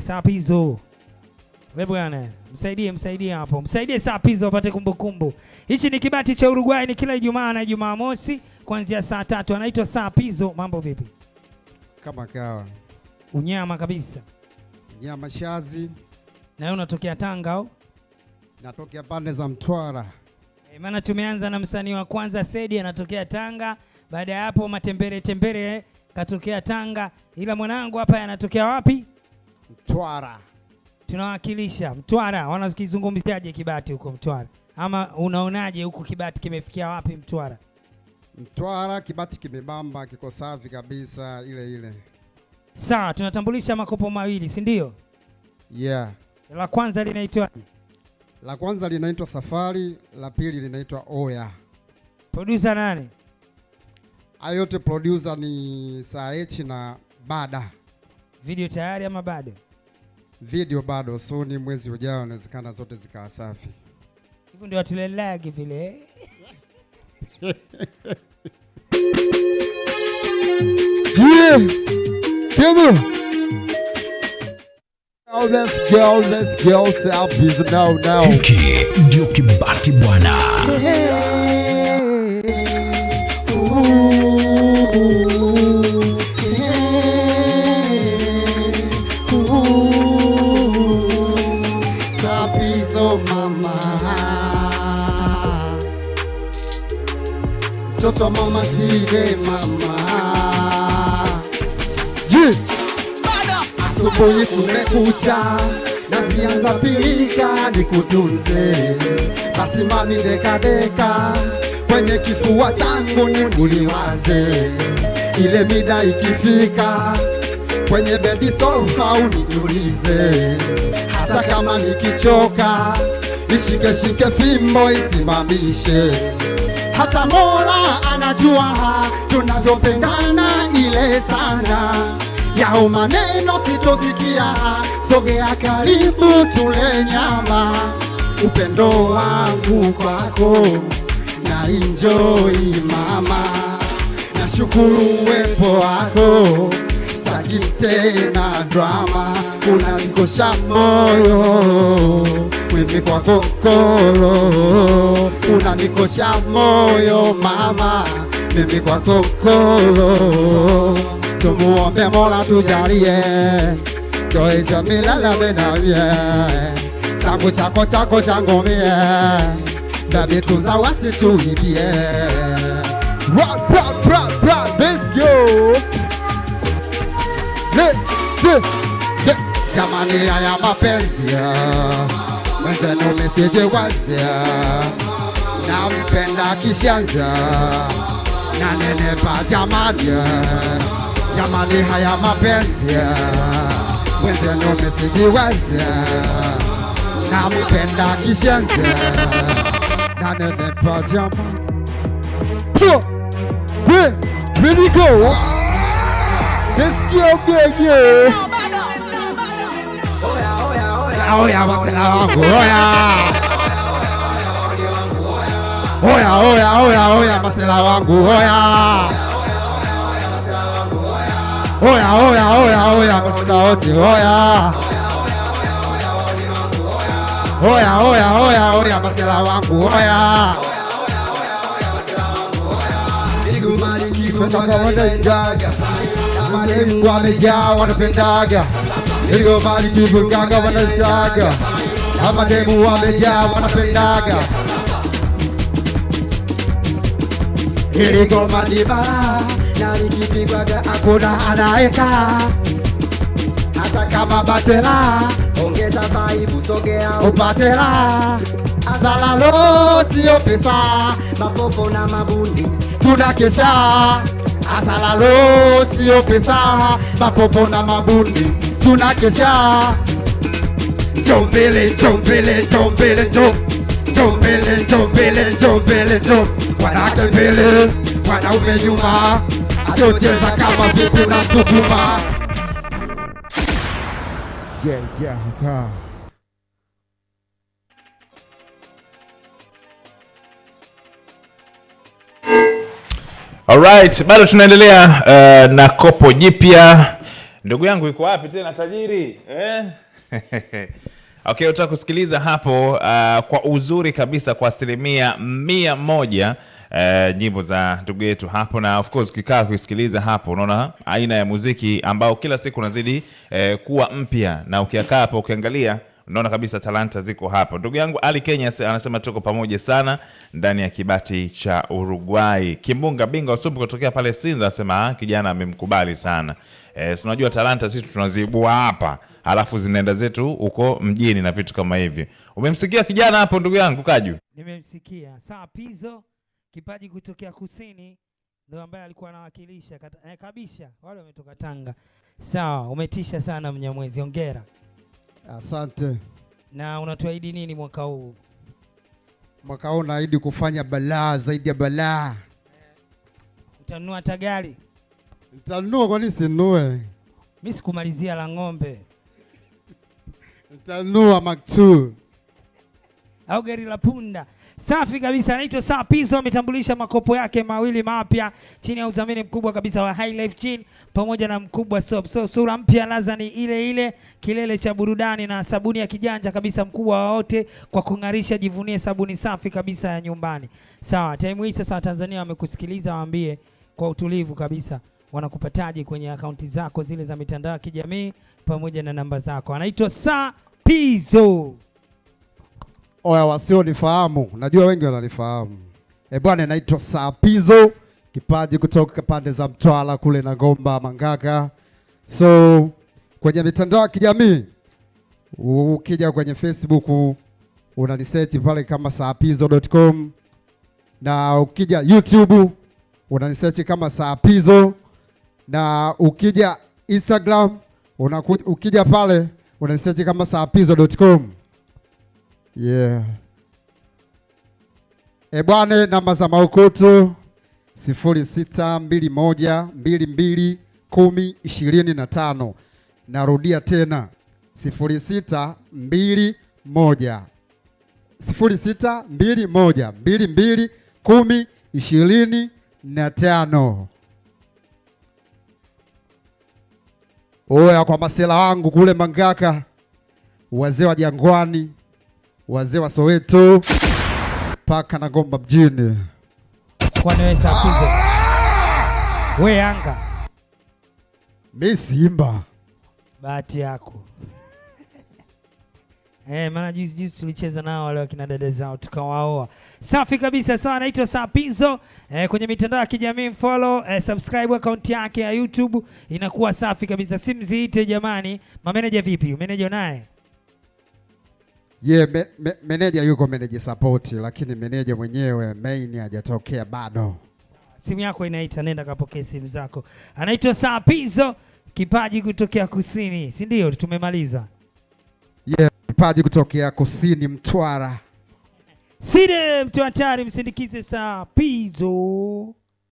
Sapizo. Wewe bwana, msaidie msaidie hapo. Msaidie Sapizo apate kumbukumbu. Hichi ni kibati cha Uruguay, ni kila Ijumaa na Jumamosi kuanzia saa 3. Anaitwa Sapizo. Mambo vipi? Kama kawa. Unyama kabisa. Nyama shazi. Na wewe unatokea Tanga au? Natokea pande za Mtwara. Maana tumeanza na msanii wa kwanza Sedi anatokea Tanga. Baada ya hapo Matembere Tembere katokea Tanga. Ila mwanangu hapa anatokea wapi? Mtwara. Tunawakilisha Mtwara. Wanakizungumziaje Kibati huko Mtwara? Ama unaonaje huko Kibati kimefikia wapi Mtwara? Mtwara Kibati kimebamba, kiko safi kabisa ile ile. Sawa, tunatambulisha makopo mawili, si ndio? Yeah. La kwanza linaitwaje? La kwanza linaitwa Safari, la pili linaitwa Oya. Producer nani? Hayo yote producer ni Saechi na Bada. Video tayari ama bado? Video bado, so ni mwezi ujao inawezekana zote zikawa safi. Hivyo ndio watulelagi vile. Yeah. Come on. Oh, let's go, let's go, selfies now, now. Hiki ndio Kibati bwana. Sapizo mama, mtoto mama sile mama. Yeah. Asubuhi kumekucha, nazianza pilika nikutunze, basi mami deka deka kwenye kifua changu nikuliwaze, ile mida ikifika kwenye bedi sofa unitulize, hata kama nikichoka nishike shike fimbo isimamishe, hata Mola anajua tunavyopendana ile sana yao maneno sitosikia, sogea karibu tule nyama, upendo wangu kwako na enjoy mama, nashukuru uwepo wako, sitaki tena drama, unanikosha moyo mimi kwako kolo, unanikosha moyo mama, mimi kwako kolo. Tumuombe Mola tujalie, toe milele minawie, changu chako chako changu mie, baby tuza wasituibie. Rap, rap, rap, rap, let's go. Le, de, de. Jamani haya mapenzi mwenzenu mesije wazia, nampenda kishanza, nanenepa jamani, jamani haya mapenzi mwenzenu mesijiweza, nampenda kishanza, nanenepa jamani. 2, 3, here we go. Let's go, yeah, yeah. Oya, masela wangu, oya. Oya, oya, oya, oya, masela wangu, oya. Oya, oya, oya, oya, masela wote, oya. Oya, oya, oya, oya, masela wangu, oya. Mademu wamejaa wanapendaga, iligoma likivugaga wanataka, mademu wamejaa wanapendaga. Iligoma ni balaa na likipigwaga hakuna anayekaa, hata kama batela, ongeza vibe, sogea upate raha. Azalalo sio pesa, mapopo na mabundi tunakesha. Azalalo sio pesa, mapopo na mabundi tunakesha. Njoo mbele, njoo mbele, njoo mbele, njoo. Njoo mbele, njoo mbele, njoo mbele, njoo. Wanawake mbele, wanaume nyuma, asiocheza kama vipi na msukuma. Yeah, yeah, yeah. Alright, bado tunaendelea na kopo jipya. Ndugu yangu yuko wapi tena tajiri eh? Okay, utaka kusikiliza hapo kwa uzuri kabisa kwa 100% nyimbo za ndugu yetu hapo, na of course ukikaa kusikiliza hapo unaona aina ya muziki ambao kila siku unazidi kuwa mpya, na ukikaa hapo ukiangalia unaona kabisa talanta ziko hapo. Ndugu yangu Ali Kenya anasema tuko pamoja sana ndani ya kibati cha Uruguay. Kimbunga Binga Wasumbu kutokea pale Sinza anasema kijana amemkubali sana. Si unajua talanta sisi tunazibua hapa alafu zinaenda zetu huko mjini na vitu kama hivyo. Umemsikia kijana hapo ndugu yangu Kaju? Nimemsikia. Saa Pizzo kipaji kutokea kusini ndio ambaye alikuwa anawakilisha kabisa wale wametoka Tanga. Sawa, umetisha sana Mnyamwezi, hongera. Asante. Na unatuahidi nini mwaka huu? Mwaka huu naahidi kufanya balaa zaidi ya balaa. Utanunua hata gari? Nitanunua, kwa nini sinunue? Mimi sikumalizia la ng'ombe. Nitanunua Mark 2 au gari la punda. Safi kabisa, anaitwa Saa Pizzo, ametambulisha makopo yake mawili mapya chini ya udhamini mkubwa kabisa wa High Life Gin pamoja na Mkubwa Soap. So sura mpya, ladha ni ile ile, kilele cha burudani na sabuni ya kijanja kabisa, mkubwa wa wote kwa kung'arisha. Jivunie sabuni safi kabisa ya nyumbani. Sawa, time hii sasa Watanzania wamekusikiliza, waambie kwa utulivu kabisa wanakupataje kwenye akaunti zako zile za mitandao ya kijamii pamoja na namba zako. Anaitwa Saa Pizzo. Oya, wasionifahamu, najua wengi wananifahamu. Bwana, naitwa Saa Pizzo, kipaji kutoka pande za Mtwara kule na Ngomba Mangaka. So kwenye mitandao ya kijamii ukija kwenye Facebook unanisearch pale kama saapizzo.com, na ukija YouTube unanisearch kama Saa Pizzo, na ukija Instagram ukija pale unanisearch kama saapizzo.com. Yeah. Bwana, namba za maukutu 0621 22 10 25. Narudia tena 0621 0621 22 10 25. Oya, kwa masela wangu kule Mangaka, wazee wa Jangwani, wazee wa Soweto paka na Gomba mjini. Kwani wewe Saa Pizzo? We Yanga? Mimi Simba. Bahati yako. Maana juzi juzi tulicheza nao wale wakina dada zao tukawaoa. Safi kabisa. Sawa, anaitwa Saa Pizzo. Kwenye mitandao ya kijamii follow, subscribe account yake ya YouTube inakuwa safi kabisa. Simziite jamani. Mameneja vipi? Meneja naye? Yeah, meneja yuko, meneja support, lakini meneja mwenyewe main hajatokea bado. Simu yako inaita, nenda kapokee simu zako. Anaitwa Saa Pizzo, kipaji kutokea kusini, si ndio? Tumemaliza. Yeah, kipaji kutokea kusini Mtwara. Side mtu hatari, msindikize Saa Pizzo.